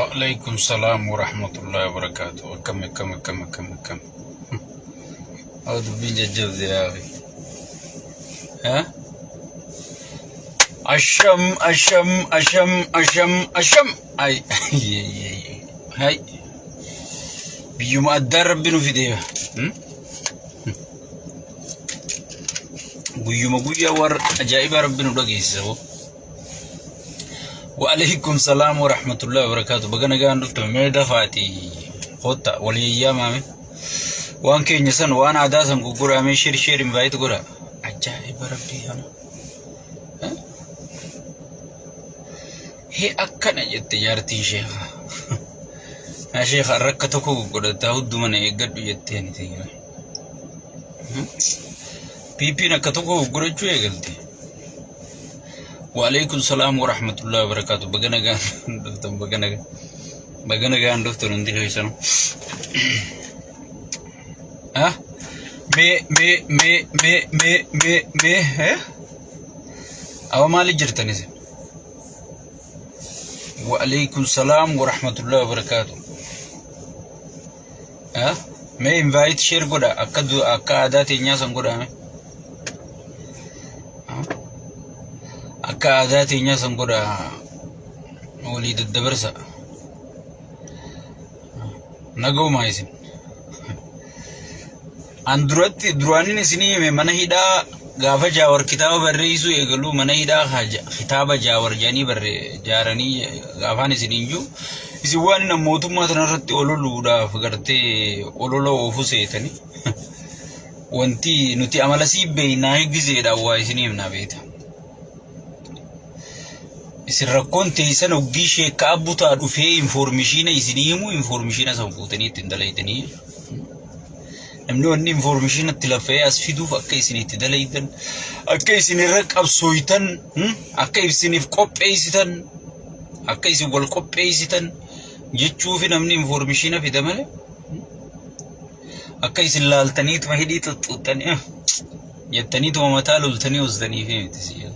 Waalaikum salaam warahmatullahi wabarakatuh. Akkam akkam akkam akkam akkam. Haa dubbiin jajjabde yaa akhi. Haa? Asham asham asham asham asham. Ay hay. Biyyuma addaa rabbi nu fide. Hmm? Guyyuma guyyaa warra ajaa'ibaa rabbi nu dhageessisa. hoo. Waalaikum salaam warahmatullahi wabarakatuh. Baga nagaan dhufte mee dafaati kotta walii yaamaame. Waan keenya san waan aadaa san gurguraamee share share invite godha. Ajaa'iba rabbii kana. Hee akkana jette jaartiin sheekha. Yaa sheekha rakka tokko gurgurataa hudduma na eeggadhu jettee ani ta'e. PP'n akka tokko gurgurachuu eegalte. Waalaikum salaam warahmatullahi wabarakatuh. Baga nagaan dhuftan baga nagaan baga nagaan dhuftan hundi keessanuu. Ah mee mee mee mee mee mee mee eh awa maali jirtan isin? Waalaikum salaam warahmatullahi wabarakatuh. Ah mee invite share godha akka akka aadaa teenyaa san godhaa mee. Akka aadaa teenyaa san godha walii daddabarsa. Nagaumaa isin. An duratti duraanin isinii hime mana hidhaa gaafa jaawar kitaaba barreessuu eegaluu mana hidhaa kitaaba jaawar jedhanii barree jaaranii gaafaan isiniin jiru. Isin waan inni mootummaa tanarratti ololuudhaaf gartee olola oofu seetanii. Wanti nuti amala sii beeynaa gizeedhaan waa isinii himnaa beeta. Isin rakkoon teessan hoggii sheekka abbutaa dhufee infoormishiina isinii himu infoormishiina san fuutanii ittiin dalaydanii. Namni wanni infoormishiina itti laffa'ee as fiduuf akka isin itti dalaydan, akka isin irra qabsooytan, akka isiniif qopheessitan, akka isin wal qopheessitan jechuufi namni infoormishiina fida malee. Akka isin laaltaniituma hidhii xuxxuuxxanii jettaniituma mataa loltanii hostanii fi miti si jedha.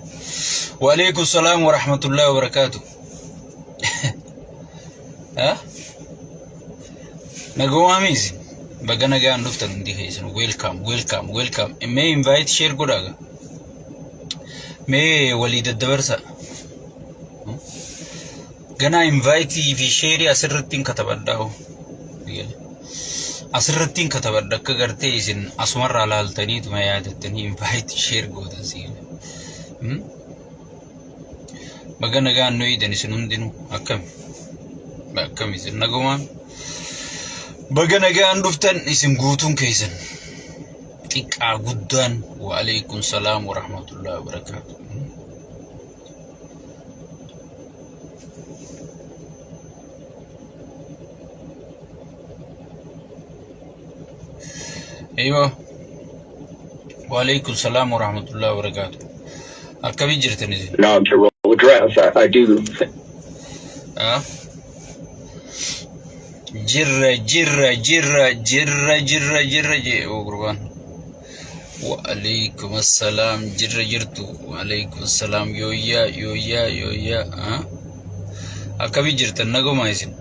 Waalaikum salaam wa rahmatullahi wa barakaatu. Nagoomaa miisi. Baga nagaan dhuftan hundi keessan. Welcome, welcome, welcome. Mee invite share godhaa gaa. Mee walii daddabarsa. Ganaa invite fi share asirratti hin katabadhaa hoo. Asirratti hin katabadha akka gartee isin asumarraa laaltaniituma yaadattanii invite share gootan si. Baga nagaan nu eeydan isin hundinuu akkami? Akkami isin nagumaan? Baga nagaan dhuftan isin guutuun keessan xiqqaa guddaan waalaikum salaam warahmatullahi wabarakaatu. Eeywa. Waalaikum salaam warahmatullahi wabarakaatu. Akkamii jirtan isin? Inaugural address. I do Ah? Jirra jirra jirra jirra jirra jirra jee oo gurbaan. Waalaikum assalaam jirra jirtu. Waalaikum assalaam yooyyaa yooyyaa yooyyaa. Ah? Akkamii jirtan nagumaa isin?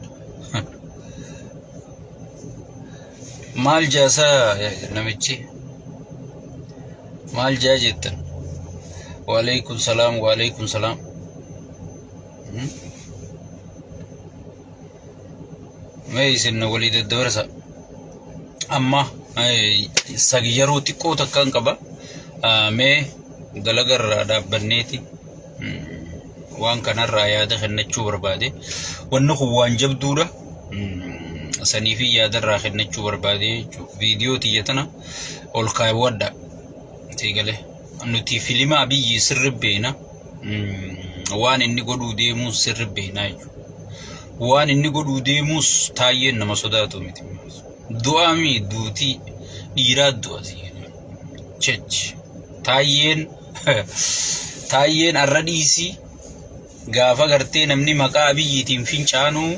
Maal jaasaa namichi? Maal jaa jettan? Waalaikum salaam waalaikum salaam. Hmm? Mee isin walii daddabarsa. Amma yeroo xiqqoo takkaan qaba. Mee dalagarraa dhaabbanneeti waan kanarraa yaada kennachuu barbaade. Wanni kun waan jabduudha. Saniifi yaadarraa kennachuu barbaade jechuudha. Viidiyoo tiyya tana ol kaawwadha. Siigalee. Nuti filima Abiyyi sirri beena. Waan inni godhuu deemuus sirri beena jechuudha. Waan inni godhuu deemuus taayyeen nama sodaatu miti. Du'aa mi duutii dhiiraa du'a siigalee. Chech. Taayyeen taayyeen arra dhiisii gaafa gartee namni maqaa Abiyyiitiin fincaanuu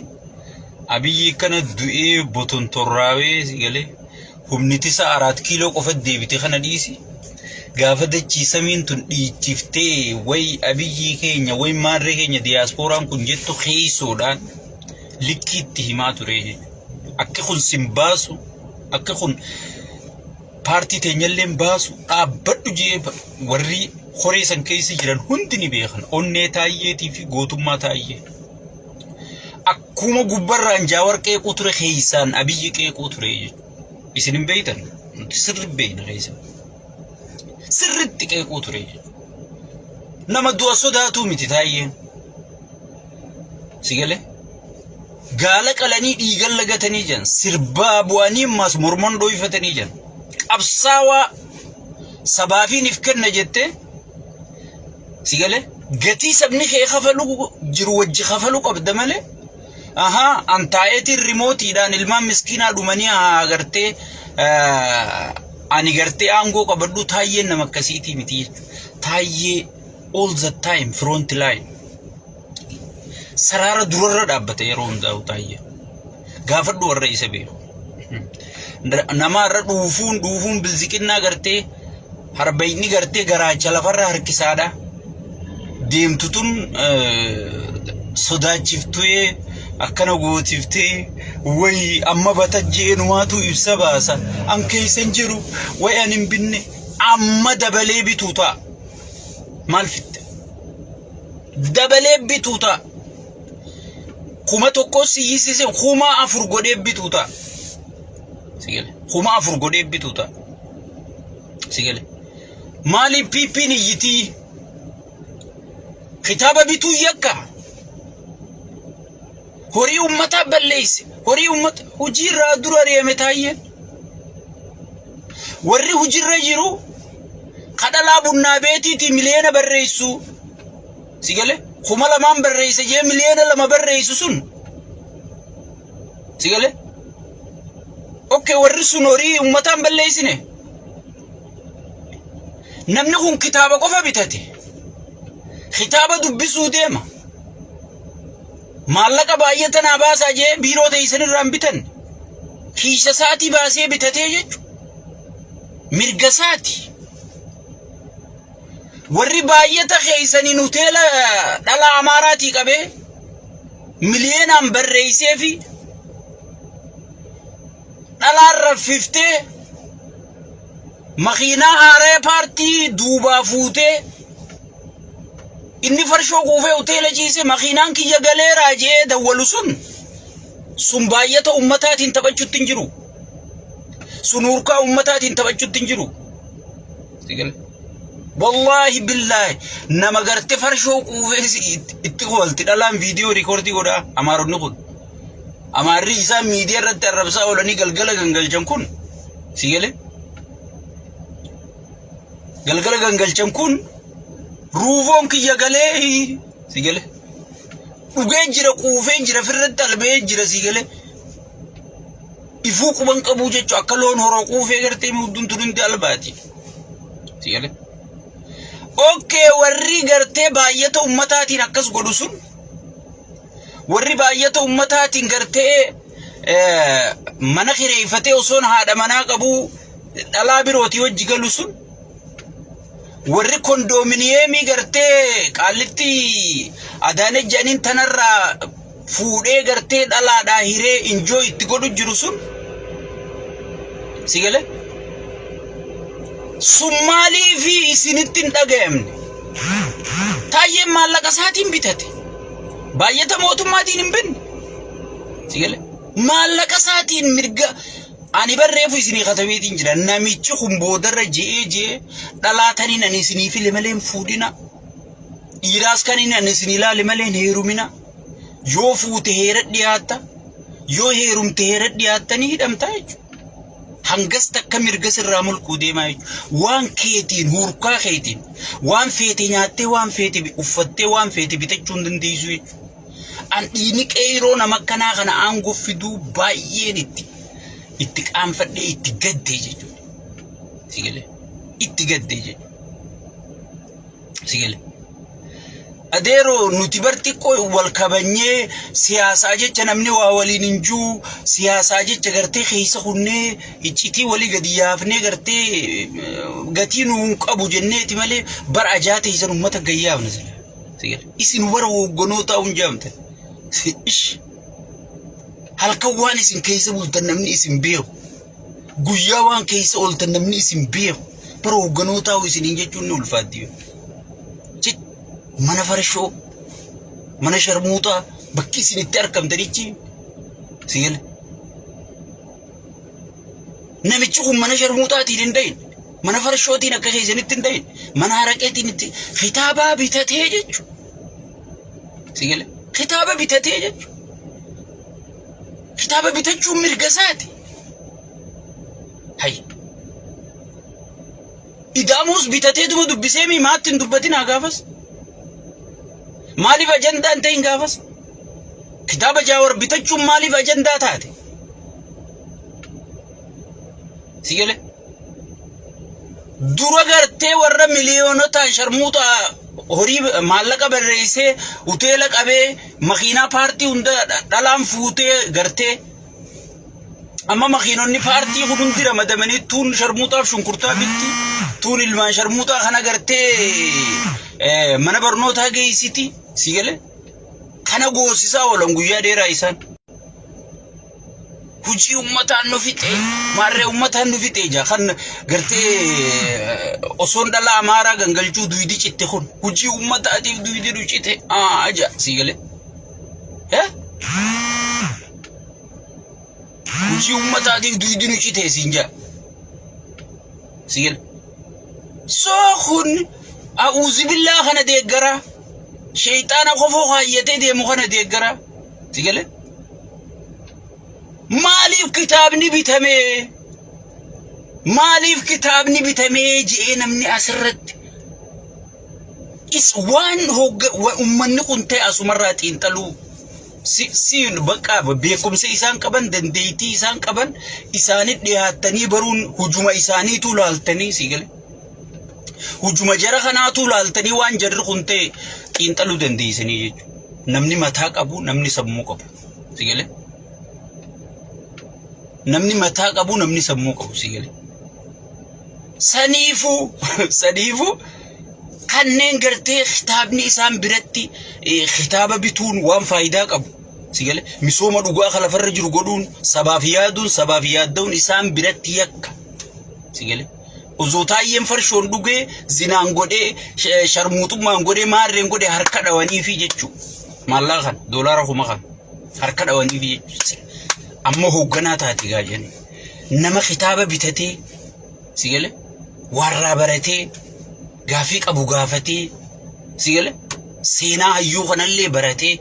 Abiyyi kana du'ee botontorraawee galee humnitisa araat kiiloo qofa deebite kana dhiisi gaafa dachii samiin tun dhiichiftee way Abiyyii keenya way maarree keenya diyaaspooraan kun jettu keessoodhaan Likkiitti himaa ture jechuudha. Akki kun sin baasu, akki kun paartii teenyallee hin baasu, dhaabbadhu jee warri horee san keessa jiran hundi ni beekan. Onnee Taayyeetii fi gootummaa Taayyee. Akkuma gubbarraan Jaawar qeequu ture keessaan Abiyyi qeequu ture jechuudha. Isin hin beektan, nuti sirri beekna keessa. Sirritti qeequu ture jechuudha. Nama du'a sodaatuu miti Taayyeen. Si galee? Gaala qalanii dhiigan lagatanii jiran sirbaa bu'anii ammaas morman dhooyfatanii jiran. Qabsaawaa sabaafiin if kenna jettee si galee gatii sabni kee kafalu jiru wajji kafalu qabda malee ahaa an taa'eetiin rimootiidhaan ilmaan miskiinaa dhumanii haa gartee ani gartee aangoo qabadhu Taayyeen nama akkasiitii miti jechuudha. Taayyee all the time front line. Saraara durarra dhaabbate yeroo hundaa'u Taayyee. Gaafadhu warra isa beeku. Nama irra dhuufuun dhuufuun bilziqinnaa gartee harbayni gartee garaacha lafarra harkisaadha. Deemtu tun sodaachiftee akkana gootiftee wayi amma batajjee numaatu ibsa baasa. An keessa hin jiru wayi an hin binne amma dabalee bituu ta'a. Maal fitte? Dabalee bituu ta'a. 1000 siyyisise 4000 godhee bituu ta'a. Sigale. 4000 godhee bituu ta'a. Sigale. Maaliif PP'n iyyitii? Kitaaba bituu yakka. Horii uummataa balleesse. Horii uummata hojii irraa dura ari'ame Taayyeen. Warri hojiirra jiru kadhalaa bunnaa beetiitii miliyoona barreessu. Si galee 2000 barreessa jee miliyoona 2 barreessu sun. Si galee. Okay, warri sun horii uummataan balleessine. Namni kun kitaaba qofa bitate. Kitaaba dubbisuu deema. Maallaqa baay'ee tanaa baasaa jee biiroo teessan irraa hin bitan. Kiisha isaatii baasee bitatee jechuudha. Mirga isaati. Warri baay'ata keessaniin hoteela dhala Amaaraatii qabee miliyoonaan barreessee fi dhalaan raffiftee makiinaa haaraa paartii duubaa fuutee inni farshoo quufee hoteela ciise makiinaan kiyya galeeraa jee dawwalu sun sun baay'ata ummataatiin taphachuutti hin jiru. Sun hurkaa ummataatiin taphachuutti hin jiru. Wallaahi billaahi nama garte farshoo quufee itti kofalti dhalaan viidiyoo riikoordii godhaa Amaaronni kun. Amaarri isaan miidiyaa irratti arrabsaa oolanii galgala gangalchan kun si galee? Galgala gangalchan kun ruufoon kiyya galee si galee? Dhugee jira, quufee jira, firratti albee jira, si galee? Ifuu quban qabuu jechuun akka loon horoo quufee gartee mudduun tun hundi albaati. Si galee? Okay, warri gartee baay'ata ummataatiin akkas godhu sun, warri baay'ata ummataatiin gartee mana kireeffatee osoon haadha manaa qabuu dhalaa birootii wajji galu sun, warri kondoominiyeemii gartee Qaallitti Adaanech jedhaniin tanarraa fuudhee gartee dhalaadhaa hiree injoo itti godhu jiru sun, si galee, sun maaliifi isinitti hin dhagayamne? Taayyeen maallaqa isaatiin bitate. Baay'ata mootummaatiin hin binne. Si galee, maallaqa isaatiin mirga ani barreefu isinii katabeetiin jira. Namichi kun boodarra je'ee je'ee dhalaa taniin ani isinii file malee hin fuudhina. Dhiiraas kan inni ani isinii ilaale malee hin heerumina. Yoo fuute heera dhiyaatta. Yoo heerumte heera dhiyaatta, ni hidhamta jechuudha. Hangas takka mirga sirraa mulquu deemaa jechuudha. Waan keetiin, hurkaa keetiin, waan feete nyaattee, waan feete uffattee, waan feete bitachuu hin dandeessu jechuudha. An dhiini qeeroo nama akkanaa kana aangoo fiduu baay'een itti qaanfadhee itti gaddee jechuudha. Si galee? Itti gaddee jechuudha. Si galee? Adeeroo, nuti bar xiqqoo wal kabanyee siyaasaa jecha namni waa waliin hin jiru, siyaasaa jecha gartee keessa kunnee iccitii walii gadi yaafnee gartee gatii nu hin qabu jenneeti malee bar ajaa teessan uummata gayyaafna sila. Si galee? Isin warra hoogganoo ta'uu hin jaamtan. Ish. Halkan waan isin keessa bultan namni isin beeku. Guyyaa waan keessa ooltan namni isin beeku. Bara hoogganootaa isiniin jechuun ni ulfaatti. Mana farshoo, mana sharmuuxaa bakki isin itti argamtanichi siila. Namichi kun mana sharmuuxaatiin hin ta'in, mana farshootiin akka keessanitti hin ta'in, mana haraqeetiin itti kitaabaa bitatee jechuudha. Siila. Kitaaba bitatee jechuudha. Kitaaba bitachuun mirga isaati. Hay. Ida'amuus bitateetuma dubbisee mi maatti hin dubbatin haa gaafas. Maaliif ajandaa hin ta'in gaafas? Kitaaba Jaawar bitachuun maaliif ajandaa taate? Si galee? Dura gartee warra miliyoonotaan sharmuuxa horii maallaqa barreessee hoteela qabee makiinaa paartii hunda dhalaan fuutee gartee amma makiinonni paartii kun hundi ramadamanii tuun sharmuuxaaf shunkurtaa bitti tuun ilmaan sharmuuxaa kana gartee mana barnootaa geessiti si galee kana goosisaa oolan guyyaa dheeraa isaan. Hujii ummataan nu fixe maarree ummataan nu fixe jaa kan gartee osoon dhala amaaraa gangalchuu duydi citte kun hujii ummataatiif duydi nu cite aa jaa sii galee. Hujii ummataatiif duydi nu cite siin jaa sii galee. Soo kun a'uuzibillaa kana deeggaraa sheeyxaana kofoo kaayyatee deemu kana deeggaraa sii galee. Maaliif kitaabni bitame? Maaliif kitaabni bitamee je'ee namni asirratti is waan hogga ummanni kun ta'e asumarraa xiinxaluu si si bakka beekumsa isaan qaban dandeettii isaan qaban isaanii dhiyaattanii baruun hujuma isaaniitu laaltanii si gale. Hujuma jara kanaatu laaltanii waan jarri kun ta'e xiinxaluu dandeessanii jechuudha. Namni mataa qabu namni sammuu qabu. Si galee? Namni mataa qabu namni sammuu qabu si galee. Saniifuu saniifuu kanneen gartee kitaabni isaan biratti kitaaba bituun waan faayidaa qabu. Si galee misooma dhugaa kan lafarra jiru godhuun sabaaf yaaduun sabaaf yaadda'uun isaan biratti yakka. Si galee. Osoo taayyeen farshoon dhugee zinaan godhee sharmuuxummaan godhee maarreen godhee harka dhawaniifi jechuudha. Maallaqa kana doolaara kuma kana harka dhawaniifi jechuudha. Amma hoogganaa taate gaa jennu. Nama kitaaba bitatee si galee warraa baratee gaafii qabu gaafatee si galee seenaa hayyuu kanallee baratee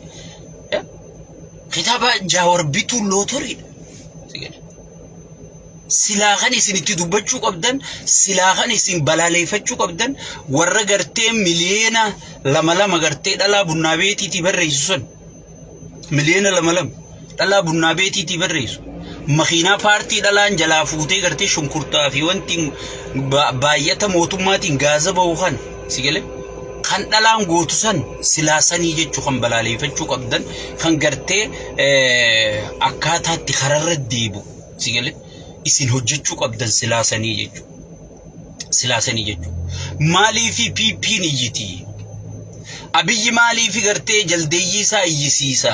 kitaaba jaawar bituun lootoriidha. Si galee. Silaa kan isin itti dubbachuu qabdan, silaa kan isin balaaleeffachuu qabdan warra gartee miliyoona lama lama gartee dhalaa bunnaa beetiitii barreessu sun. Miliyoona lama lama dhalaa bunnaa beetiitii barreessu. Makiinaa paartii dhalaan jalaa fuutee gartee shunkurtaa fi wanti baay'ata mootummaatiin gaaza bahu kan si galee kan dhalaan gootu san silaa sanii jechuu kan balaaleeffachuu qabdan kan gartee akkaataatti kararra deebi'u. Si galee isin hojjechuu qabdan silaa sanii jechuudha. Silaa sanii jechuudha. Maaliifi PP'n iyyiti? Abiyyi maaliifi gartee jaldeeyyii isaa iyyisiisa?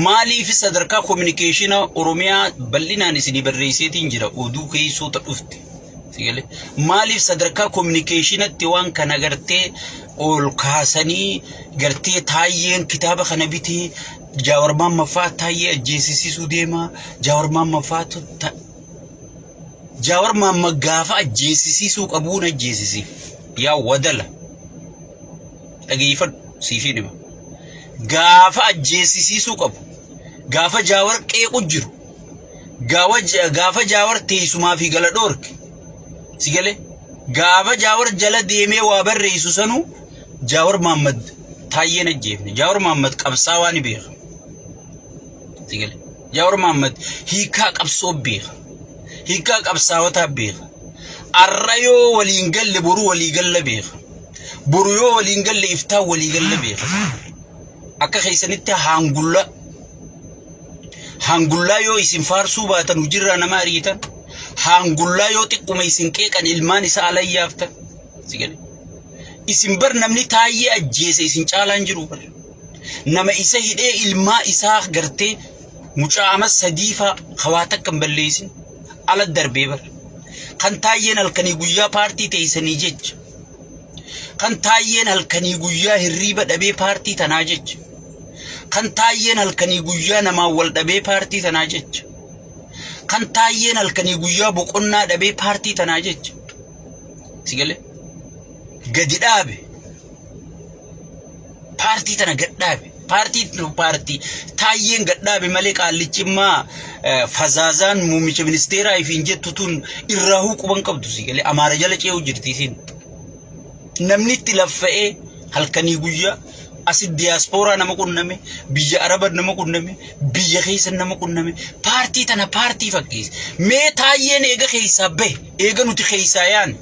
Maaliifi sadarkaa kominikeeshina Oromiyaa bal'inaan isinii barreesseetiin jira oduu keessoota dhufte. Si galee maaliif sadarkaa kominikeeshinatti waan kana gartee ol kaasanii gartee taayyeen kitaaba kana bitee Jaawar Maamma fa'aa taayyee ajjeesisiisuu deema. Jaawar Maamma fa'aatu Jaawar Maamma gaafa ajjeesisiisuu qabuun ajjeesisiif. Yaa wadala. Dhageeffadhu siifii dhima. Gaafa ajjeesisiisuu qabu. Gaafa Jaawar qeequ jiru. Gaafa Jaawar teessumaa fi gala dhoorke. Si galee? Gaafa Jaawar jala deemee waa barreessu sanuu Jaawar Maammad Taayyeen ajjeefne. Jaawar Maammad qabsaawaa ni beeka. Si galee? Jaawar Maammad hiikaa qabsoo beeka. Hiikaa qabsaawotaa beeka. Arra yoo waliin galle boru walii galla beeka. Boru yoo waliin galle iftaan walii galla beeka. Akka keessanitti haangulla Haangullaa yoo isin faarsuu baatan hojiirraa nama ariitan. Haangullaa yoo xiqquma isin qeeqan ilmaan isaa alayyaaftan. Si gale. Isin bar namni taayyee ajjeese isin caalaan jiru bar. Nama isa hidhee ilmaa isaa gartee Mucaa ama sadiifaa hawaa takka hin balleessin ala darbee bar. Kan taayyeen halkanii guyyaa paartii teessanii jecha. Kan taayyeen halkanii guyyaa hirriiba dhabee paartii tanaa jecha. Kan taayyeen halkanii guyyaa namaan wal dhabee paartii tanaa jecha. Kan taayyeen halkanii guyyaa boqonnaa dhabee paartii tanaa jecha. Si galee? Gadi dhaabe. Paartii tana gad dhaabe. Paartii paartii taayyeen gad dhaabe malee qaallichi immaa fazaazaan muummicha ministeeraa ifiin jettu tun irraa quban qabdu si galee Amaara jala ce'uu jirti isin. Namni itti laffa'ee halkanii guyyaa asi diyaaspooraa nama qunname, biyya Araba nama qunname, biyya keessa nama qunname, paartii tana paartii fakkeesse. Mee taayyeen eega keessaa bahe, eega nuti keessaa yaane.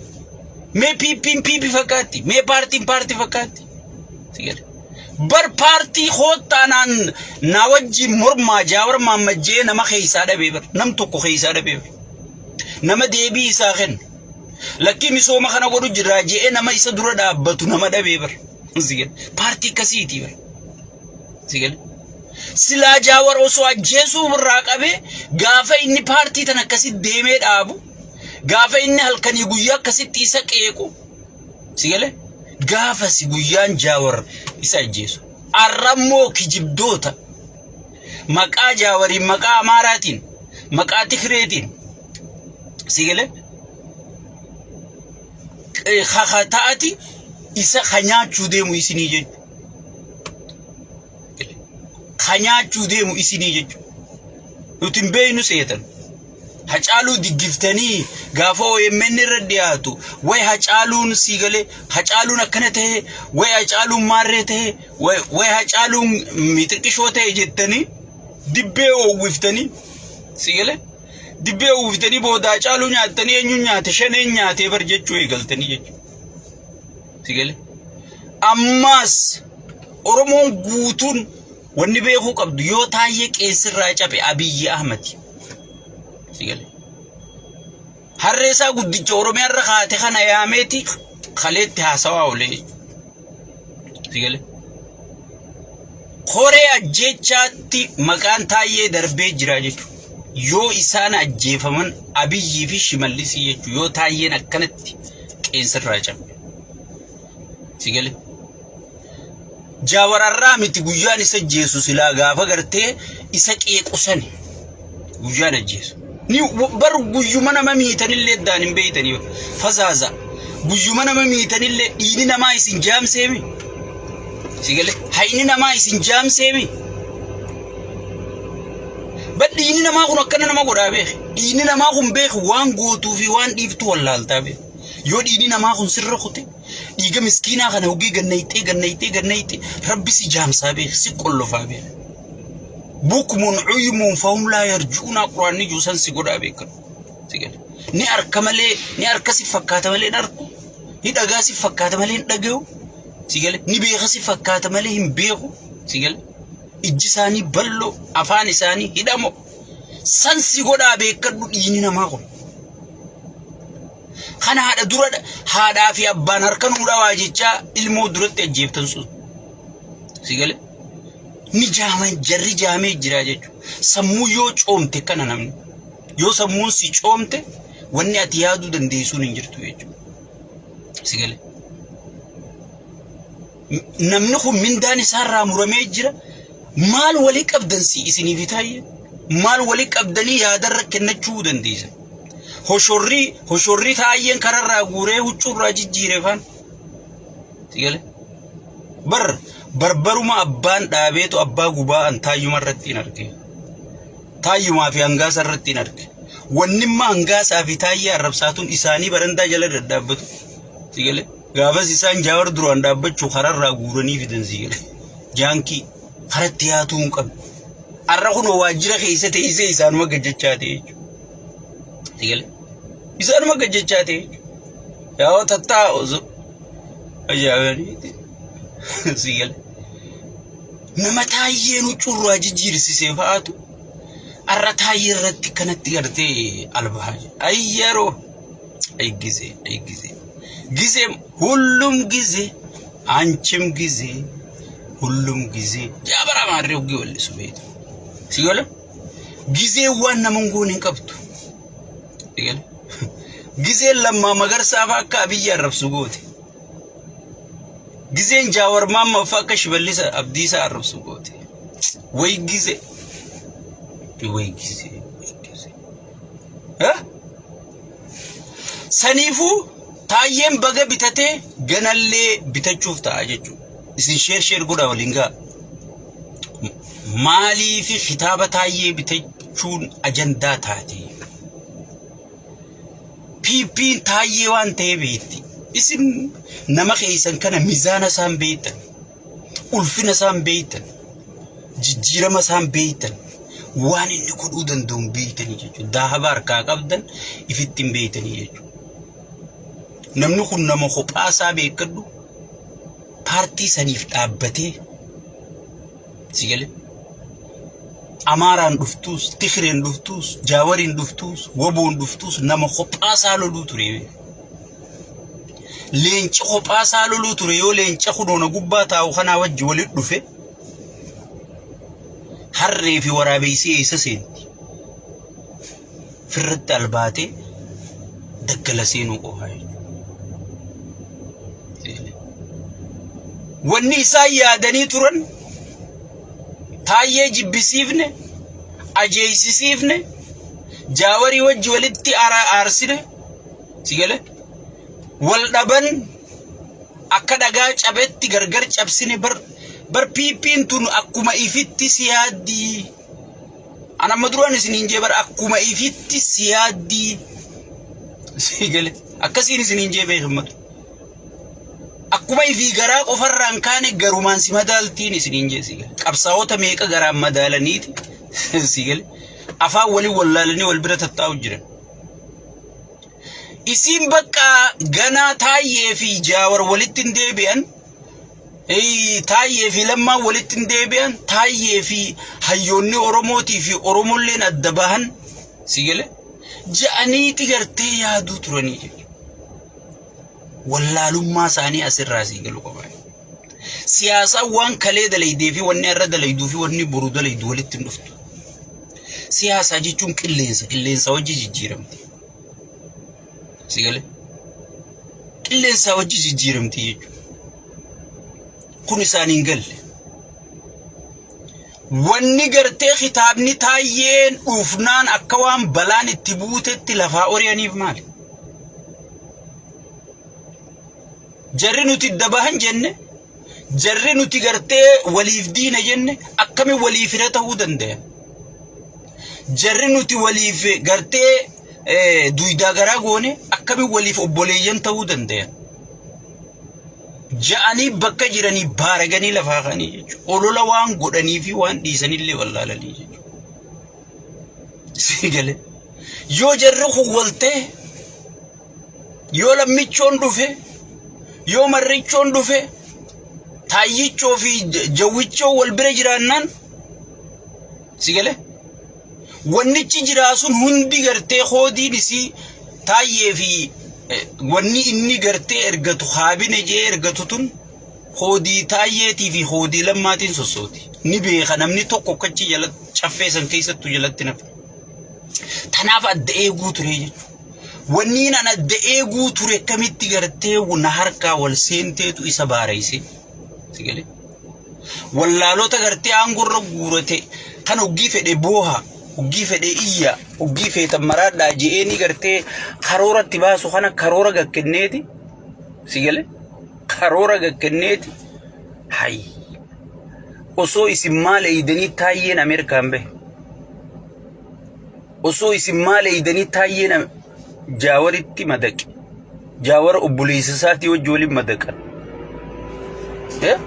Mee PP'n PP fakkaatti, mee paartiin paartii fakkaatti. Si galee. Bar paartii koottaanaan na wajjin mormaa Jaawar Mahammad jee nama keessaa dhabee bar, nam tokko keessaa dhabee bar. Nama deebii isaa kennu. Lakkii misooma kana godhu jirraa je'ee nama isa dura dhaabbatu nama dhabee bar. Si galee. Paartii akkasiiti bar. Si galee. Silaa Jaawar osoo ajjeesuu irraa qabee gaafa inni paartii tana akkasitti deemee dhaabu, gaafa inni halkanii guyyaa akkasitti isa qeequ, si galee, gaafasi guyyaan Jaawar isa ajjeesu. Arrammoo kijibdoota maqaa Jaawariin, maqaa Amaaraatiin, maqaa Tikireetiin, si galee, kakata'ati isa ka nyaachuu deemu isinii jechuudha. Ka nyaachuu deemu isinii jechuudha. Nuti hin beeknu seetan. Hacaaluu diggiftanii gaafa OMN irra dhiyaatu way Hacaaluun sii galee, Hacaaluun akkana ta'e, way Hacaaluun maarree ta'e, way Hacaaluun mixiqqishoo ta'e jettanii dibbee oowwiftanii, si galee, dibbee oowwiftanii booda Hacaaluu nyaattanii eenyuun nyaate, shaneen nyaatee bar jechuu eegaltanii jechuudha. Si galee, ammaas Oromoon guutuun wanni beekuu qabdu yoo taayyee qeensirraa cabe Abiyyi Ahmad. Si galee. Harree isaa guddicha Oromiyaa irra kaate kana yaameeti kaleetti haasawaa oolee. Si galee. Koree ajjeechaatti maqaan taayyee darbee jira jechuudha. Yoo isaan ajjeefaman Abiyyii fi Shimallisii jechuudha. Yoo taayyeen akkanatti qeensirraa cabe. Si galee. Jaawararraa miti guyyaan isa ajjeesu, silaa gaafa gartee isa qeequ sani guyyaan ajjeesu. Ni bar guyyuma nama miitanillee daan hin beeytanii fazaaza. Guyyuma nama miitanillee dhiini namaa isin jaamseemi. Si galee, hayni namaa isin jaamseemi. Bar dhiini namaa kun akkana nama godhaa beeki. Dhiini namaa kun beeki waan gootuu fi waan dhiiftu wallaaltaa beeki. Yoo dhiini namaa kun sirra kute, dhiiga miskiinaa kana hogii gannayxee gannayxee gannayxee, rabbi si jaamsaa beeki, si qollofaa beeki. Bukmun cuymuun fahum laa yarji'uunaa quraanni juusan si godhaa beekan. Si gale. Ni arka malee, ni arka si fakkaata malee hin arku. Ni dhagaa si fakkaata malee hin dhagahu. Si gale. Ni beeka si fakkaata malee hin beeku. Si gale. Ijji isaanii bal'oo, afaan isaanii hidhamo. San si godhaa beekadhu dhiigni namaa kun. Kana haadha dura haadhaa fi abbaan harka nuu dhawaa jechaa ilmoo duratti ajjeeftan sun. Si gale? Ni jaaman, jarri jaamee jira jechuudha. Sammuu yoo coomte kana namni. Yoo sammuun si coomte wanni ati yaaduu dandeessuun hin jirtu jechuudha. Si gale? Namni kun mindaan isaarraa muramee jira. Maal walii qabdan si isiniif taayye? Maal walii qabdanii yaadarra kennachuu dandeessan? Hoshorrii hoshorrii taayyeen kararraa guuree huccuurraa jijjiire faan. Si gale? Bar barbaruma abbaan dhaabeetu abbaa gubaa an taayyuma irratti hin arge. Taayyumaa fi hangaasa irratti hin arge. Wannimma hangaasaa fi taayyee arrabsaatuun isaanii barandaa jala daddaabbatu. Si gale? Gaafas isaan Jaawar duraan dhaabbachuu kararraa guuranii fidan, si gale. Jaankii karatti yaatuu hin qabne. Har'a kunoo waajjira keessa teessee isaanuma gajjachaa ta'e jechuudha. Si gale? Isaanuma gajjachaa ta'e jechuudha. Yaa tattaa osoo ajaa'ibaniiti. Si gale? Nama taayyeen huccuurraa jijjiirsisee fa'aatu har'a taayyee irratti kanatti gartee albahaa jira. Ayyaroo! Ay ጊዜ, ay ጊዜ, ጊዜ ሁሉም ጊዜ አንቺም ጊዜ ሁሉም ጊዜ jaabara maarree hoggii wallisu beektu. Si gala? Gizeen waan nama hin goone hin qabdu. Gizeen Lammaa Magarsaa fa'aa akka Abiyyi arrabsu goote. Gizeen Jaawar Maammaa fa'aa akka Shimallisa Abdiisaa arrabsu goote. Way gizee. Way gizee. Way gizee. Eh? Saniifuu Taayyeen baga bitatee ganallee bitachuuf ta'a jechuudha. Isin sheer sheer godhaa waliin ga'a. Maaliif kitaaba Taayyee bitachuun ajandaa taate? PP'n Taayyee waan ta'ee beekti. Isin nama keessan kana mizaana isaan beektan, ulfina isaan beektan, jijjiirama isaan beektan, waan inni godhuu danda'u hin beektanii jechuudha. Daahaba harkaa qabdan ifitti hin beektanii jechuudha. Namni kun nama kophaa isaa beekadhu paartii saniif dhaabbatee si galee Amaaraan dhuftuus, Tigreen dhuftuus, Jaawariin dhuftuus, Waboon dhuftuus nama kophaa isaa loluu ture. Leenci kophaa isaa loluu ture yoo leenca kunoona gubbaa taa'u kanaa wajji walitti dhufe harree fi waraabessi eessa seenti? Firratti albaatee daggala seenuu qofaa jechuudha. Wanni isaan yaadanii turan Taayyee jibbisiifne, ajeessisiifne, Jaawarii wajji walitti aarsine, si gale wal dhaban akka dhagaa cabetti gargar cabsine bar bar PP'n tun akkuma ifitti si yaaddii. An amma duraan isiniin jee bar akkuma ifitti si yaaddii. Si gale akkasiin isiniin jee beekammatu. Akkuma ifii garaa qofarraan kaane garumaan si madaaltiin isiniin jee si gale. Qabsaa'ota meeqa garaan madaalaniiti si gale. Afaan waliin wallaalanii wal bira tattaa'u jiran. Isiin bakka ganaa Taayyee fi Jaawar walitti hin deebi'an. Taayyee fi Lammaan walitti hin deebi'an. Taayyee fi hayyoonni Oromootii fi Oromolleen adda bahan si gale. Ja'aniiti gartee yaaduu turanii jechuudha. Wallaalummaa isaanii asirraa sii galu qaba. Siyaasaan waan kalee dalaydee fi wanni har'a dalayduu fi wanni boru dalaydu walitti hin dhuftu. Siyaasaa jechuun qilleensa, qilleensa wajji jijjiiramti. Si galee? Qilleensaa wajji jijjiiramti jechuudha. Kun isaan hin galle. Wanni gartee kitaabni Taayyeen dhufnaan akka waan balaan itti buutetti lafaa ori'aniif maali? Jarri nuti dabahan jenne, jarri nuti gartee waliif diina jenne akkamiin waliif fira ta'uu danda'an? Jarri nuti waliif gartee duydaa garaa goone akkamiin waliif obboleeyyan ta'uu danda'an? Ja'anii bakka jiranii baaraganii lafaa ka'anii jechuudha. Olola waan godhanii fi waan dhiisanillee wallaalanii jechuudha. Si galee. Yoo jarri kun waltee, yoo lammichoon dhufe, yoo marrichoon dhufe, taayyichoo fi jawwichoo wal bira jiraannaan si galee. Wannichi jiraa sun hundi gartee koodiin isii Taayyee fi wanni inni gartee ergatu kaabine jee ergatu tun koodii Taayyeetii fi koodii Lammaatiin sossooti. Ni beeka namni tokko akkachi jala caffee san keessattuu jalatti nafa. Tanaaf adda eeguu ture jechuudha. Wanni an adda eeguu ture akkamitti gartee na harkaa wal seenteetu isa baarayse. Si galee? Wallaalota gartee aangorra guurate kan hoggii fedhe booha, hoggii fedhe iyya, hoggii feetan maraadhaa je'eenii gartee karoora itti baasu kana karoora gakkenneeti. Si gale? Karoora gakkenneeti. Hay. Osoo isin maal eeydanii Taayyeen Ameerikaan bahe. Osoo isin maal eeydanii Taayyeen Jaawaritti madaqe. Jaawar obboleessa isaatii wajji waliin madaqan. Eh?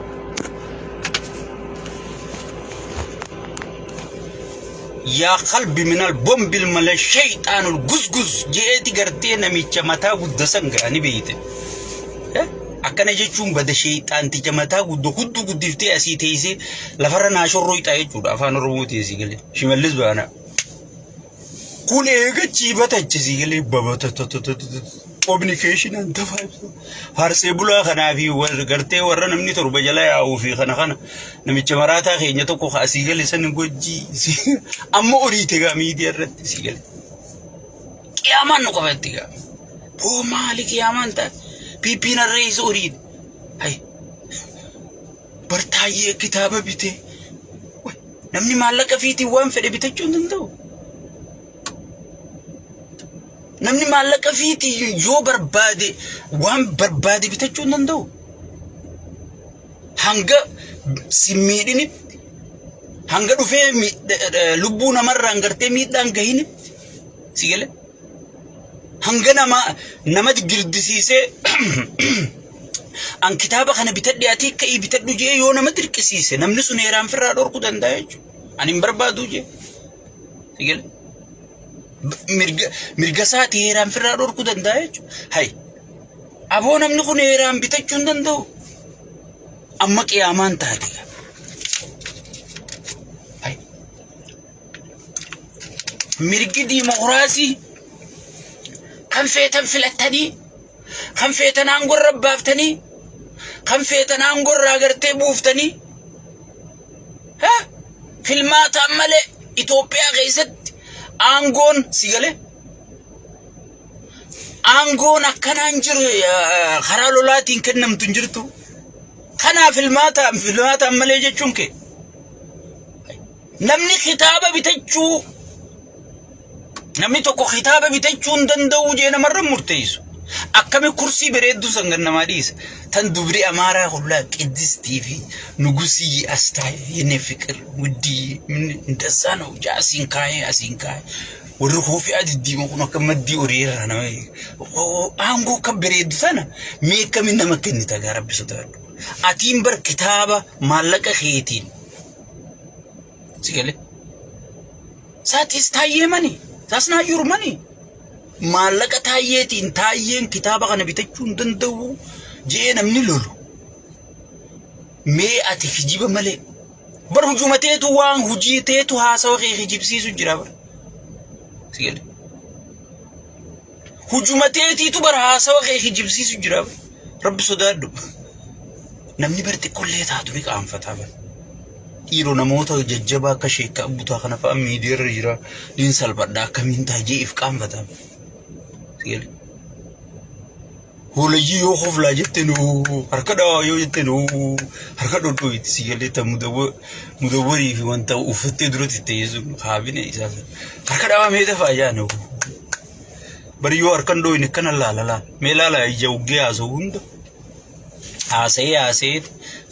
Yaa qalbi minal bombil mala shayxaanul gusgus je'eeti gartee namicha mataa gudda san ga'ani beeyte. Eh? Akkana jechuun bada shayxaanticha mataa gudda hudduu guddiftee asii teessee lafarra naa shorroyxaa jechuudha afaan Oromootiin si galee. Shimallis baanaa. Kun eega ciibatachi si galee babatatatatata. Communicationaan dafaa ibsa. Faarsee bulaa kanaa fi gartee warra namni torba jala yaa'uu fi kana kana namicha maraataa keenya tokko ka asii gale san gojjii amma oriite gaa miidiyaa irratti asii gale. Qiyaamaan nu qabatti gaa. Boo maali qiyaamaan taate? PP'n harree isa oriite. Hay. Bartaayyee kitaaba bitee. Namni maallaqa fiitiin waan fedhe bitachuu hin danda'u. Namni maallaqa fiitiin yoo barbaade waan barbaade bitachuu hin danda'u. Hanga si miidhinitti, hanga dhufee lubbuu namarraan gartee miidhaan gahinitti si galee hanga nama nama girdisiisee an kitaaba kana bitadhe ati ka'ii bitadhu jee yoo nama dirqisiise namni sun heeraan firraa dhorkuu danda'a jechuudha. Ani hin barbaadu jee. Si galee mirga isaati heeraan firraa dhorkuu danda'a jechuudha. Hay aboo namni kun heeraan bitachuu hin danda'u. Amma qiyaamaan taate. Hay mirgi diimokiraasii kan feetan filattanii, kan feetan aangorra baaftanii, kan feetan aangorraa gartee buuftanii, ha? Filmaataan malee Itoophiyaa keessatti aangoon si galee aangoon akkanaan jiru karaa lolaatiin kennamtu hin jirtu. Kanaaf filmaataan malee jechuun kee namni kitaaba bitachuu, namni tokko kitaaba bitachuu hin danda'u jee namarra murteessu. Akkami kursii bareedduu san gad namaa dhiisa. Tan dubri Amaaraa hullaa Qiddistii fi Nugusii as taa'e የኔ ፍቅር ውድዬ እንደዛ ነው asiin kaa'ee asiin kaa'ee warri koofiyaa diddiimoo kun akka maddii horii irraa nama aangoo akka bareeddu sana mee akkamiin nama kennita gaa Rabbi sodaadhu. Atiin bar kitaaba maallaqa keetiin si galee. That is Taayyee money. That's not your money. Maallaqa Taayyeetiin Taayyeen kitaaba kana bitachuu hin danda'u je'ee namni lolu. Mee ati kijiba malee. Bar hujuma teetu waan hujii teetu haasawa kee kijibsiisu jira bar. Si galee. Hujuma teetiitu bar haasawa kee kijibsiisu jira bar. Rabbi sodaadhu. Namni bar xiqqollee taatu ni qaanfataa bar. Dhiiroo namoota jajjabaa akka sheekka abbutaa kana fa'a miidiyaarra jira. Niin salphadha akkamiin ta'a jee if qaanfataa. Si galee. Hoolayyii yoo hoflaa jette nuu harka dhawaa yoo jette nuu harka dhodhooyti si galee ta mudawwarii fi wanta uffattee duratti ta'ee sun kaabine isaa sana. Harka dhawaa mee dafaa jaa nuu. Bari yoo harkan dhooyne akkana laala laala. Mee laala ija uggee haasa'u hunda. Haasa'ee haasa'ee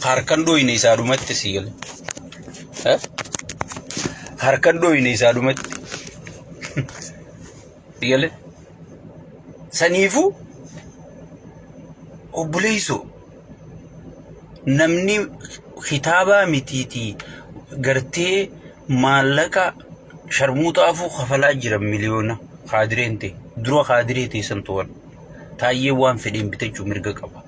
harkan dhooyne isaa dhumatti si galee. Harkan dhooyne isaa dhumatti. Si galee. Saniifuu obboleessoo namni kitaabaa mitiitii gartee maallaqa sharmuuxaafuu kafalaa jiran miliyoona kaadireen ta'e dura kaadiree ta'e san to'an Taayyee waan fedheen bitachuu mirga qaba.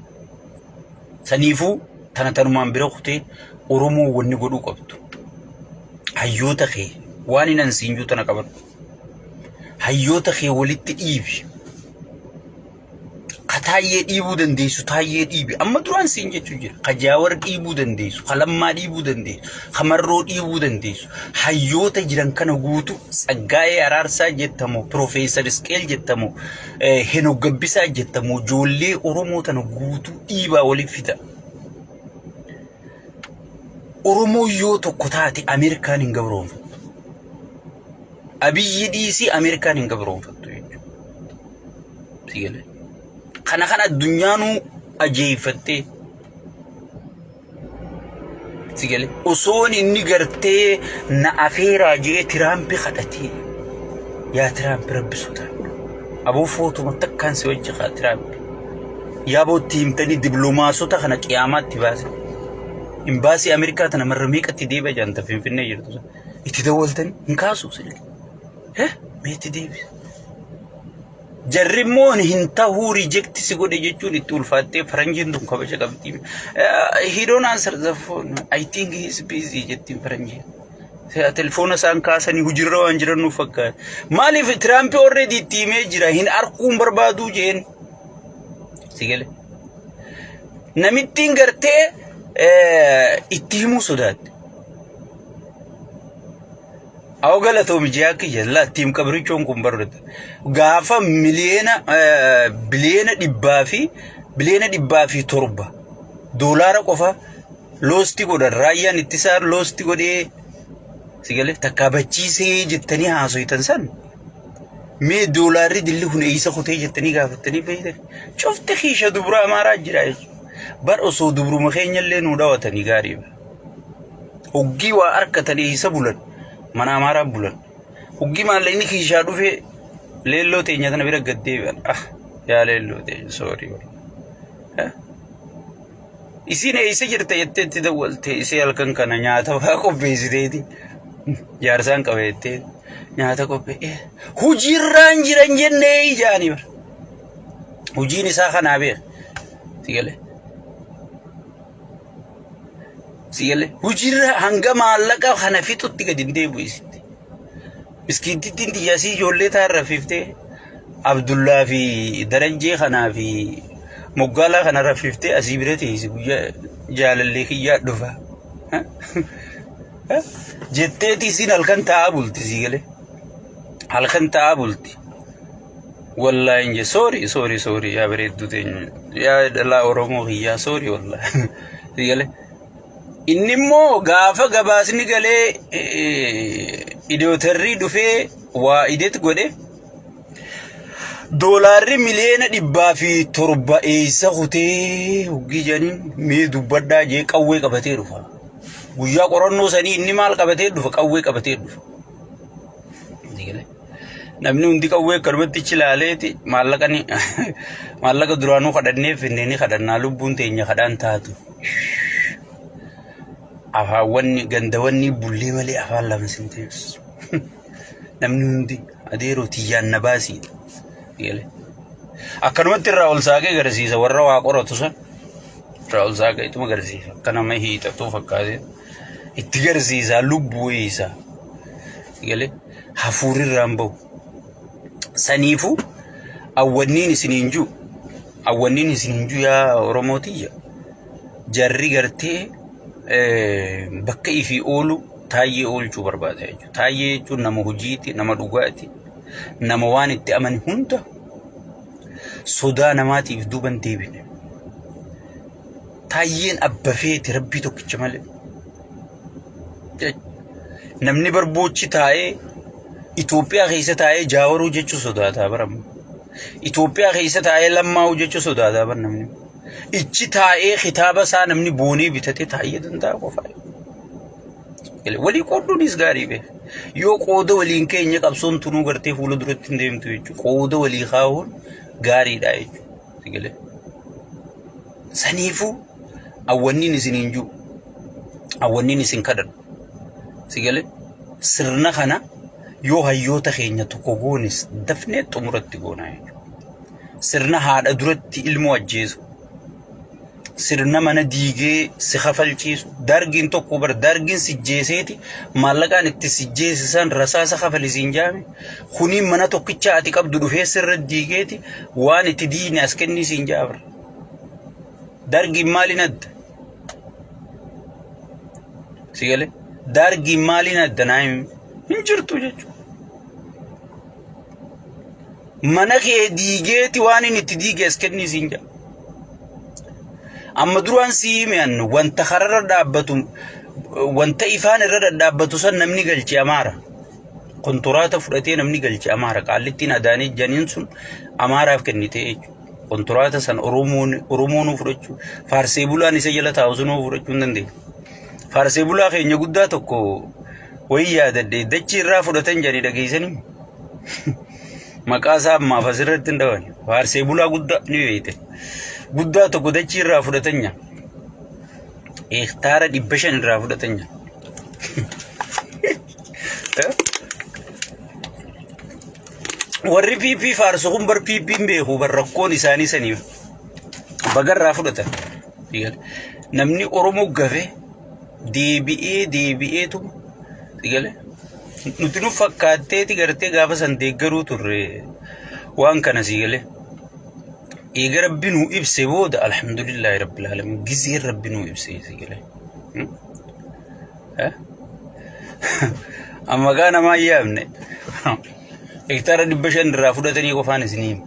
Saniifuu tana tanumaan bira kutee Oromoo wanni godhuu qabdu. Hayyoota kee waan hin ansiinjuu tana qabadhu. Hayyoota kee walitti dhiibi. Ka Taayyee dhiibuu dandeessu Taayyee dhiibi. Amma duraan siin jechuu jira. Ka Jaawar dhiibuu dandeessu, ka Lammaa dhiibuu dandeessu, ka Marroo dhiibuu dandeessu. Hayyoota jiran kana guutu Tsaggaayee Araarsaa jettamoo, Piroofeesar Isqeel jettamoo, Henok Gabbisaa jettamoo ijoollee Oromoo tana guutuu dhiibaa waliif fida. Oromoo yoo tokko taate Ameerikaan hin gabroonfattu. Abiyyi dhiisii Ameerikaan hin gabroonfattu jechuudha. Si galee? Kana kan addunyaanuu ajeeffattee si galee osoon inni gartee na afeeraa jee Tiraampi kadhatee yaa Tiraampi Rabbi sodaadhu. Aboo footuma takkaan si wajji kaa Tiraampi. Yaa bootti himtanii diplomaasota kana qiyaamaatti baase. Imbaasii Ameerikaa tana marra meeqatti deebi'a jaanta Finfinnee jirtu. Itti dawwaltanii hin kaasu silki. Heh mee itti deebisa. Jarri immoo hin tahuu reject si godhe jechuun itti ulfaattee faranjiin tun kabaja qabdi. He don't answer the phone. I think he is busy jettiin faranjiin. Telefoona isaan kaasanii hojiirra waan jiran nuuf fakkaata. Maaliif Tiraampi already itti himee jira hin arkuun barbaaduu jeen. Si galee. Namittiin gartee itti himuu sodaatte. Awwa galatoomi ji'a kiyya laattiim qabrichoon kun barreessa. Gaafa miliyoona biliyoona dhibbaa fi biliyoona 107 doolaara qofa loosti godhan raayyaan ittisaa loosti godhee si galee takkaa bachiisee jettanii haasoytan san mee doolaarri dilli kun eessa kutee jettanii gaafattanii beektan cufti kiisha dubra amaaraa jira jechuudha. Bar osoo dubruma keenyallee nuu dhawatanii gaarii. Hoggii waa harkatan eessa bulan? Mana amaaraa bulan. Hoggii maallaqni kiishaa dhufee leelloo teenya tana bira gad deebi'an. Ah yaa leelloo teenya soorii. Isiin eessa jirta jettee itti dawwalte isee halkan kana nyaata waa qopheessiteeti. Jaarsaan qaba jettee nyaata qophee. Hojiirraan jiran jennee ijaanii bara. Hojiin isaa kanaa beeka. Si galee. Si galee. Hojiirra hanga maallaqa kana fixutti gadi hin deebi'u isitti. Miskiintittiin tiyyasii ijoollee taan raffiftee Abdullaa fi Darajjee kanaa fi Moggaalaa kana raffiftee asii bira teessi guyyaa jaalallee kiyyaa dhufa. Jetteeti isiin halkan taa'aa bulti sii galee. Halkan taa'aa bulti. Wallaahi hin jee soorii soorii soorii yaa bareedduu teenya yaa dhalaa Oromoo kiyyaa soorii wallaahi sii galee. Inni immoo gaafa gabaasni galee idootarrii dhufee waa idet godhe doolaarri miliyoona 107 eessa kutee hoggii jedhaniin mee dubbadhaa jee qawwee qabatee dhufa. Guyyaa qorannoo sanii inni maal qabatee dhufa? Qawwee qabatee dhufa. Namni hundi qawwee akkanumatti ichi ilaaleeti maallaqa ni maallaqa duraanuu kadhannee finne ni kadhannaa lubbuun teenya kadhaan taatu. Afaawwanni gandawanni bullee malee afaan lama sin teessu. Namni hundi adeeroo tiyyaan na baasiidha. Akkanumatti irraa ol saaqee agarsiisa warra waa qoratu san irraa ol saaqee ituma agarsiisa. Akka nama hiixatuu fakkaatee itti agarsiisa lubbuu isaa. Galee hafuurri irraa hin bahu. Saniifuu awwanniin isiniin jiru awwanniin isiniin jiru yaa Oromoo tiyya jarri gartee bakka ifii oolu taayyee oolchuu barbaada jechuudha. Taayyee jechuun nama hojiiti, nama dhugaati, nama waan itti amane hunda sodaa namaatiif duuba hin deebine. Taayyeen abba feeti rabbii tokkicha malee. Namni barboochi taa'ee Itoophiyaa keessa taa'ee jaawaruu jechuu sodaataa baramu. Itoophiyaa keessa taa'ee lammaa'uu jechuu sodaataa bar namni. Ichi taa'ee kitaaba isaa namni boonee bitatee taa'ee danda'a qofaa. Walii qoodduunis gaarii bee. Yoo qooda waliin keenya qabsoon tunuu gartee fuula duratti hin deemtu jechuudha. Qooda walii kaa'uun gaariidha jechuudha. Saniifuu awwanniin isiniin jiru awwanniin isin kadhadhu. Si galee sirna kana yoo hayyoota keenya tokko goones dafnee xumuratti goonaa jechuudha. Sirna haadha duratti ilmoo ajjeesu. Sirna mana diigee si kafalchiisu. Dargiin tokko bar dargiin si jeeseeti maallaqaan itti si jeesisan rasaasa kafalisiin jaame. Kuniin mana tokkicha ati qabdu dhufee sirra diigeeti waan itti diine as kennii siin jaabra. Dargiin maaliin adda? Si galee? Dargiin maaliin adda naa himi? Hin jirtu jechuudha. Mana kee diigeeti waan inni itti diige as kennii siin jedha. Amma duraan si hime an wanta kararra dhaabbatu wanta ifaan irra dhadhaabbatu san namni galche amaara. Konturaata fudhatee namni galche amaara. Qaallittiin Adaanech janiin sun amaaraaf kennite jechuudha. Konturaata san Oromoon Oromoonuu fudhachuu faarsee bulaan isa jala taa'u sunuu fudhachuu hin dandeenye. Faarsee bulaa keenya guddaa tokko wayii yaadadhe dachii irraa fudhatan jedhanii dhageessanii. Maqaa isaa ammaaf asirratti hin dhawan. Faarsee bulaa guddaa ni beekte. Guddaa tokko dachii irraa fudhatan nyaa. Hektaara 500 irraa fudhatan nyaa. Warri PP faarsu kun bar PP hin beeku bar rakkoon isaanii saniif bagarraa fudhatan. Namni Oromoo gafe deebi'ee deebi'eetu sigale nuti nu fakkaatteeti gartee gaafa san deeggaruu turre waan kana sigale. Eega Rabbi nuu ibse booda alhamdulillaahi rabbil aalamiin gizeen Rabbi nuu ibse si galee. Amma gaa namaa hin yaamne. Hektaara 500 irraa fudhatanii qofaan isinii hima.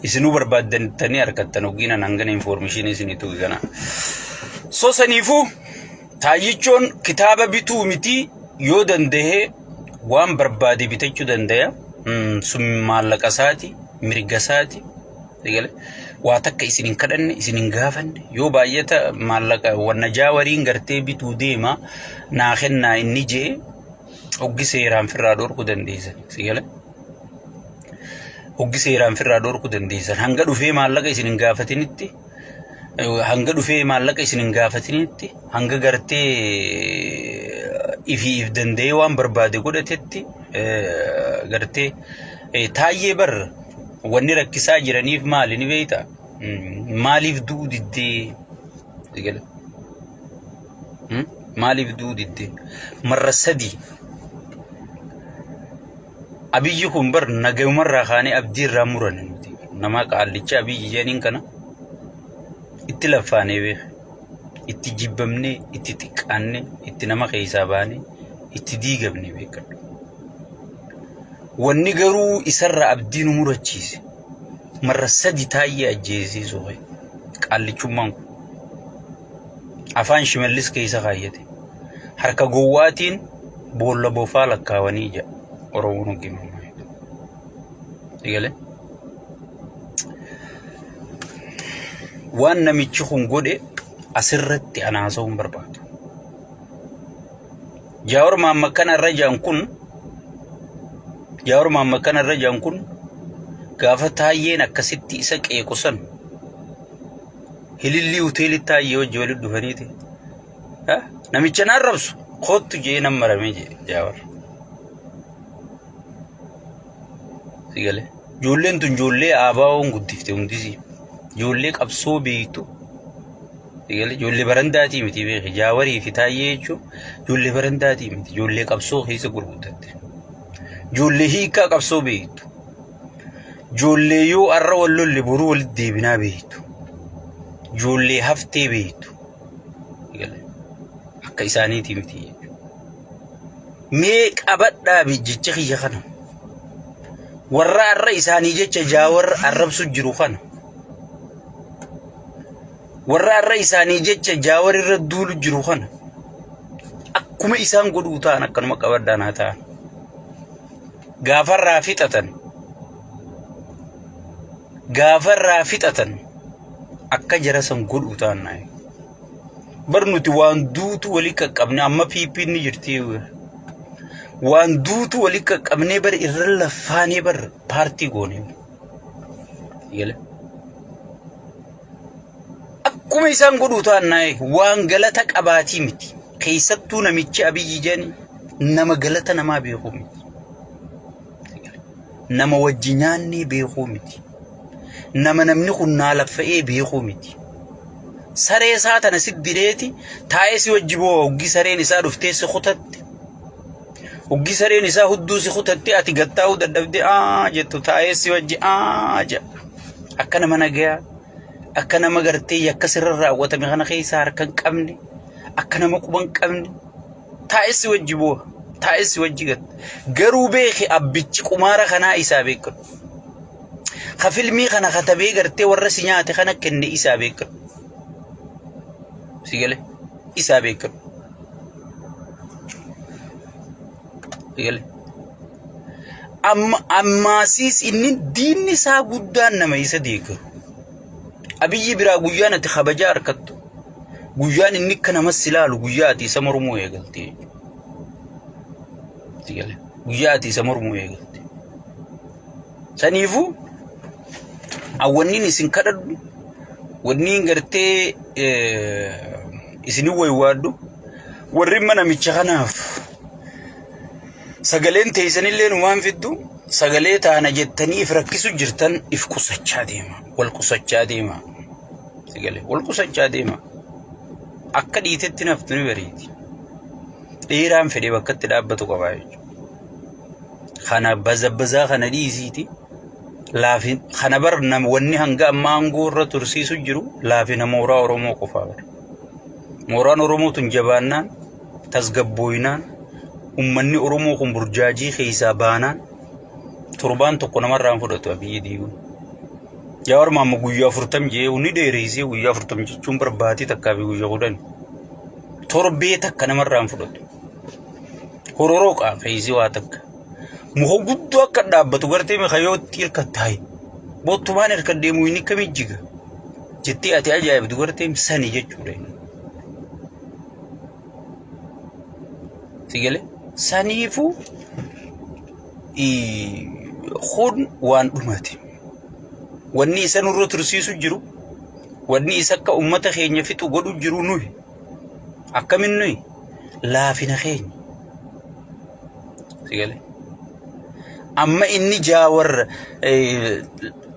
Isinuu barbaaddantanii harkattan hoggina hangana information isinii tuqe kana. So saniifuu taayyichoon kitaaba bituu miti yoo danda'e waan barbaade bitachuu dandaya. Sun maallaqa isaati, mirga isaati. Eegale waa takka isin hin kadhanne, isin hin gaafanne yoo baay'ata maallaqa wanna jaawariin gartee bituu deema naa kennaa inni jee hoggi seeraan firraa dhorkuu dandeessan. Si gale? Hoggi seeraan firraa dhorkuu dandeessan. Hanga dhufee maallaqa isin hin gaafatinitti hanga dhufee maallaqa isin hin gaafatinitti hanga gartee ifii if danda'ee waan barbaade godhatetti gartee taayyee bar wanni rakkisaa jiraniif maali ni beektaa? Maaliif du'uu diddee? Eegale. Maaliif du'uu diddee? Marra sadii Abiyyi kun bar nagayumarraa kaanee abdii irraa murane nuti. Nama qaallicha Abiyyi jedhaniin kana itti laffaanee beeka. Itti jibbamnee, itti xiqqaannee, itti nama keessaa baanee, itti diigamne beekadhu. Wanni garuu isarraa abdii nu murachiise marra sadi taayyee ajjeesiisuu ka'e. Qaallichummaan kun. Afaan Shimallis keessa kaayyate. Harka gowwaatiin boolla bofaa lakkaawanii jedha Oromoon hoggimammaa. Egalee. Waan namichi kun godhe asirratti ana haasa'uu hin barbaadu. Jaawar Mahammad kana irra jiran kun Jaawar Mahammad kana irra jiran kun gaafa taayyeen akkasitti isa qeequ san hilillii hoteelitti taayyee wajji walitti dhufaniiti. Namicha na arrabsu kottu jee nan maramee jee Jaawar. Si galee. Ijoolleen tun ijoollee ABO'n guddifte hundisii. Ijoollee qabsoo beektu. Si galee ijoollee barandaatii miti beeki. Jaawarii fi Taayyee jechuun ijoollee barandaatii miti. Ijoollee qabsoo keessa gurguddatte. Ijoollee hiikaa qabsoo beektu. Ijoollee yoo arra wal lolle boruu walitti deebinaa beektu. Ijoollee haftee beektu. Si galee. Akka isaaniitii miti jechuudha. Mee qabadhaa jecha kiyya kana. Warra arra isaanii jecha jaawar arrabsu jiru kana. Warra arra isaanii jecha jaawar irra duulu jiru kana. Akkuma isaan godhuu ta'an akkanuma qabadhaa naa ta'an. Gaafarraa fixatan. Gaafarraa fixatan akka jara san godhuu ta'an naa. Bar nuti waan duutu walii qaqqabne amma PP'n ni jirti. Waan duutu walii qaqqabnee bar irra laffaanee bar paartii goone. Gale. Akkuma isaan godhuu ta'an naa waan galata qabaatii miti. Keessattuu namichi Abiyyi jedhani nama galata namaa beekuu miti. Nama wajji nyaannee beekuu miti. Nama namni kun naa laffa'ee beekuu miti. Saree isaa tana si direeti taa'ee si wajji boo'a hoggi sareen isaa dhuftee si kutatte. Hoggi sareen isaa hudduu si kutatte ati gattaa'uu dadhabdee aa jettu taa'ee si wajji aa jedha. Akka nama nagayaa akka nama gartee yakka sirra raawwatame kana keessaa harka hin qabne akka nama quba hin qabne taa'ee si wajji boo'a taa'ee si wajji gatta. Garuu beeki abbichi qumaara kanaa isaa beekadhu. Ka filmii kana katabee gartee warra si nyaate kana kenne isaa beekadhu. Si gale isaa beekadhu. Si gale. Amma ammaasiis inni diinni isaa guddaan nama isa deeggaru. Abiyyi biraa guyyaan ati kabajaa harkattu. Guyyaan inni akka namas si ilaalu guyyaa ati isa mormuu eegalte jechuudha. Si gale. Guyyaa ati isa mormuu eegalte. Saniifuu wanniin isin kadhadhu wanniin gartee isinin waywaadhu warri mana namicha kanaaf sagaleen teessanillee numaan fiddu sagalee taana jettanii if rakkisu jirtan if qusachaa deema wal qusachaa deema sagalee wal qusachaa deema akka dhiitetti naftu ni bareedi dheeraan fedhe bakka itti dhaabbatu qabaa jechuudha. Kana bazabbazaa kana dhiisiiti. Laafin kana bar nam wanni hanga ammaa aangoo irra tursiisu jiru laafina mooraa Oromoo qofaa bar. Mooraan Oromoo tun jabaannaan tasgabbooynaan ummanni Oromoo kun burjaajii keessaa baanaan torbaan tokko namarraa hin fudhatu Abiyyi diiguun. Jawaar Maamma guyyaa 40 jee ni dheereessee guyyaa 40 jechuun bar baatii takkaa fi guyyaa 10. Torbee takka namarraa hin fudhatu. Hororoo qaa keessi waa takka. Muka guddoo akka dhaabbatu gartee mikayootti hirkattaayi. Bottumaan hirka deemu inni akkamii jiga. Jettee ati ajaa'ibdu gartee sani jechuudha inni. Si galee? Saniifuu kun waan dhumate. Wanni isa nurra tursiisu jiru, wanni isa akka uummata keenya fixu godhu jiru nuyi. Akkamin nuyi? Laafina keenya. Si galee? Amma inni jaawar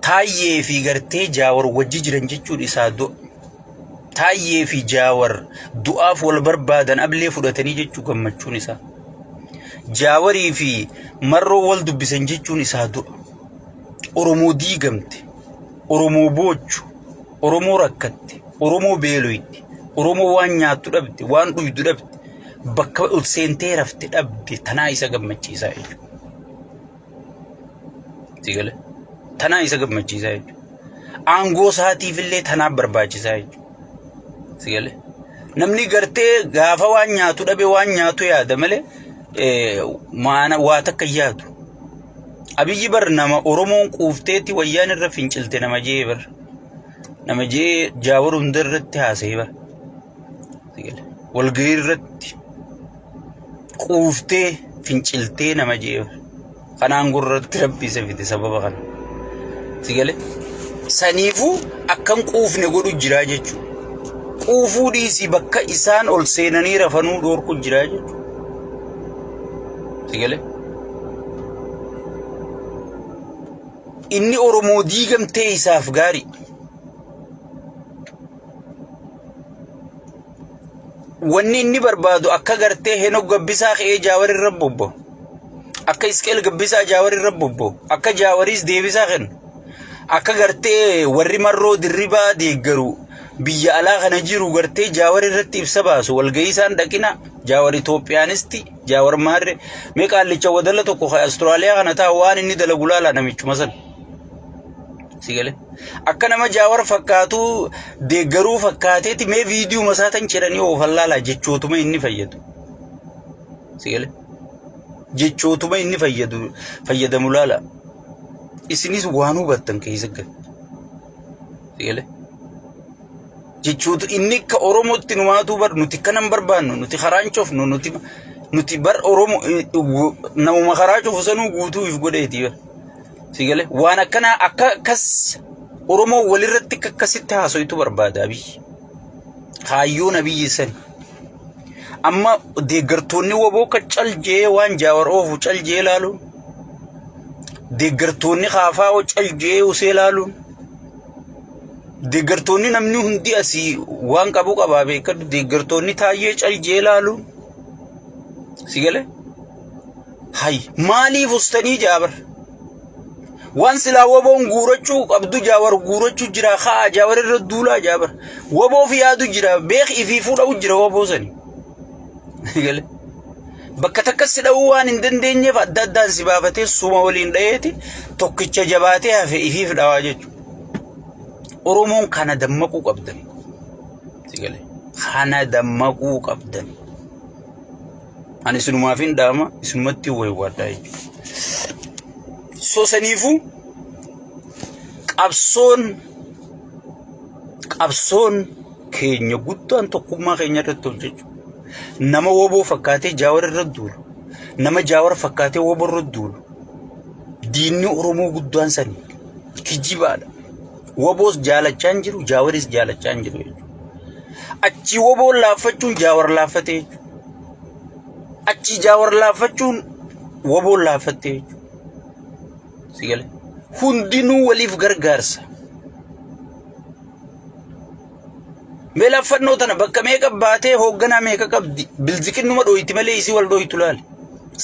taayyee fi gartee jaawar wajji jiran jechuun isaa du'a. Taayyee fi Jaawar du'aaf wal barbaadan ablee fudhatanii jechuu gammachuun isaa. Jaawarii fi Marroo wal dubbisan jechuun isaa du'a. Oromoo diigamte, Oromoo boochu, Oromoo rakkatte, Oromoo beeloyte, Oromoo waan nyaattu dhabde, waan dhuydu dhabde, bakka ol seentee rafte dhabde tanaa isa gammachiisaa jechuudha. Si gale? Tanaa isa gammachiisaa jechuudha. Aangoo isaatiif illee tanaaf barbaachisaa jechuudha. Si gale? Namni gartee gaafa waan nyaatu dhabe waan nyaatu yaada malee maana waa takka hin yaadu. Abiyyi bar nama Oromoon quufteetti wayyaan irra fincilte nama jee bar. Nama jee jaawar hunda irratti haasa'e bar. Si gale? Walgahii irratti quuftee finciltee nama jee kanaan gurratti rabbi isa fide sababa kana. Si galee? Saniifuu akkan quufne godhu jiraa jechuudha. Quufuu dhiisii bakka isaan ol seenanii rafanuu dhoorku jiraa jechuudha. Si galee? Inni Oromoo diigamtee isaaf gaarii. Wanni inni barbaadu akka gartee Henok Gabbisaa ka'ee Jaawar irra bobba'u. Akka Isqeel Gabbisaa Jaawar irra bobba'u. Akka Jaawariis deebisaa kennu. Akka gartee warri marroo dirribaa deeggaru biyya alaa kana jiru gartee Jaawar irratti ibsa baasu. Walgahii isaan dhaqina Jaawar Itoophiyaanisti Jaawar Maarree. Mee qaallicha wadala tokko kan Awustiraaliyaa kana taa'u waan inni dalagu laalaa namichuma sana. Si galee? Akka nama jaawar fakkaatu deeggaruu fakkaateeti mee viidiyuma isaa tan ciranii oofan laalaa jechootuma inni fayyadu. Si galee? Jechootuma inni fayyadu fayyadamu laalaa. Isinis waan hubattan keessa gala. Si galee? Jechoota inni akka Oromootti numaatuu bar nuti kana hin barbaannu nuti karaan cufnu nuti nuti bar Oromo namuma karaa cufu sanuu guutuu if godheeti bar. Si galee waan akkanaa akka akkas Oromoo walirratti akka akkasitti haasoytu barbaada Abiyyi. Kaayyoon Abiyyi sani. Amma deeggartoonni woboo akka cal jee waan jaawar oofu cal jee laaluun deeggartoonni kaafaa'oo cal jee usee laaluun deeggartoonni namni hundi asii waan qabu qabaa beekadhu deeggartoonni taayyee cal jee laaluun si galee Hay maaliif ustanii jaabar? Waan silaa woboon guurachuu qabdu jaawar guurachuu jira kaa jaawar irra duulaa jaabar. Woboof yaadu jira beek ifii fuudhau jira woboo sani. Gale. Bakka takka si dha'uu waan hin dandeenyeef adda addaan si baafatee suma waliin dha'eeti tokkicha jabaatee hafe ifiif dhawaa jechuudha. Oromoon kana dammaquu qabdan. Si gale. Kana dammaquu qabdan. Ani isinumaaf hin dhaama isinumatti waywaadhaa jechuudha. So saniifuu qabsoon qabsoon keenya guddaan tokkummaa keenya irratti hojjechuu. Nama woboo fakkaatee jaawar irra duulu. Nama jaawar fakkaatee woboo irra duulu. Diinni Oromoo guddaan sani kijibaadha. Woboos jaalachaa hin jiru, jaawaris jaalachaa hin jiru jechuudha. Achii woboon laaffachuun jaawar laaffatee jechuudha. Achii jaawar laaffachuun woboon laaffattee jechuudha. Si galee? Hundinuu waliif gargaarsa. Mee laaffannoo tana bakka meeqa baatee hoogganaa meeqa qabdi? Bilziqinnuma dhooyti malee isii wal dhooytu laali.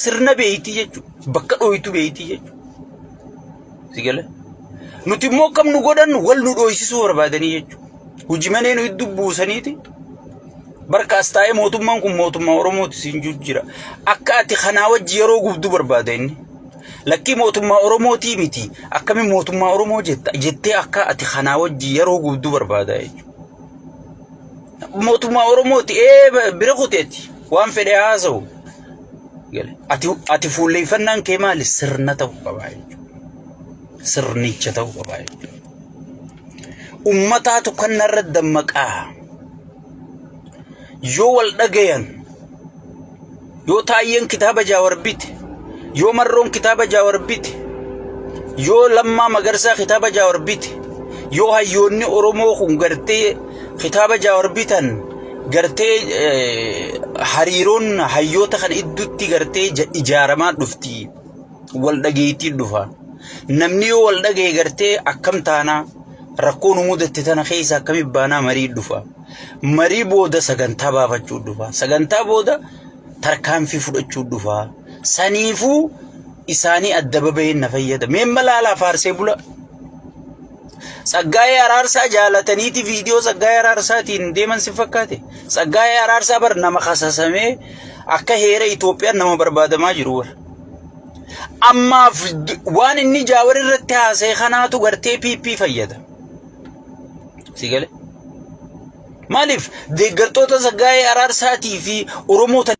Sirna beeyti jechuudha. Bakka dhooytu beeyti jechuudha. Si galee? Nuti immoo akkam nu godhan wal nu dhooysisuu barbaadanii jechuudha. Hojii manee nu hedduu buusaniiti. Barka as taa'ee mootummaan kun mootummaa Oromooti siin jiru jira. Akka ati kanaa wajji yeroo gubdu barbaada inni. Lakkii mootummaa Oromootii miti. Akkamiin mootummaa Oromoo jetta jettee akka ati kanaa wajji yeroo gubdu barbaada jechuudha. Mootummaa Oromooti ee bira kuteeti waan fedhe haasa'u. Ati fuulleeffannaan kee maali? Sirna ta'uu qaba jechuudha. Sirnicha ta'uu qaba jechuudha. Ummataatu kanarra dammaqaa. Yoo wal dhagayan, yoo Taayyeen kitaaba Jaawar bite, yoo Marroon kitaaba Jaawar bite, yoo Lammaa Magarsaa kitaaba Jaawar bite, yoo hayyoonni Oromoo kun gartee kitaaba Jaawar bitan, gartee hariiroon hayyoota kana idduutti gartee ijaaramaa dhufti. Wal dhageettiin dhufa. Namni yoo wal dhagaye gartee akkam taanaa rakkoo nu mudatte tana keessa akkamitti baanaa marii dhufa. Marii booda sagantaa baafachuu dhufa. Sagantaa booda tarkaanfii fudhachuu dhufa. Saniifuu isaanii adda baba'een na fayyada. Mee malaalaa faarsee bula. Tsaggaayee Araarsaa jaalataniiti viidiyoo Tsaggaayee Araarsaatiin deeman si fakkaate. Tsaggaayee Araarsaa bar nama kasasamee akka heera Itoophiyaan nama barbaadamaa jiru bar. Ammaaf waan inni Jaawar irratti haasa'e kanaatu gartee PP fayyada. Si gale? Maaliif deeggartoota Tsaggaayee Araarsaatii fi Oromoota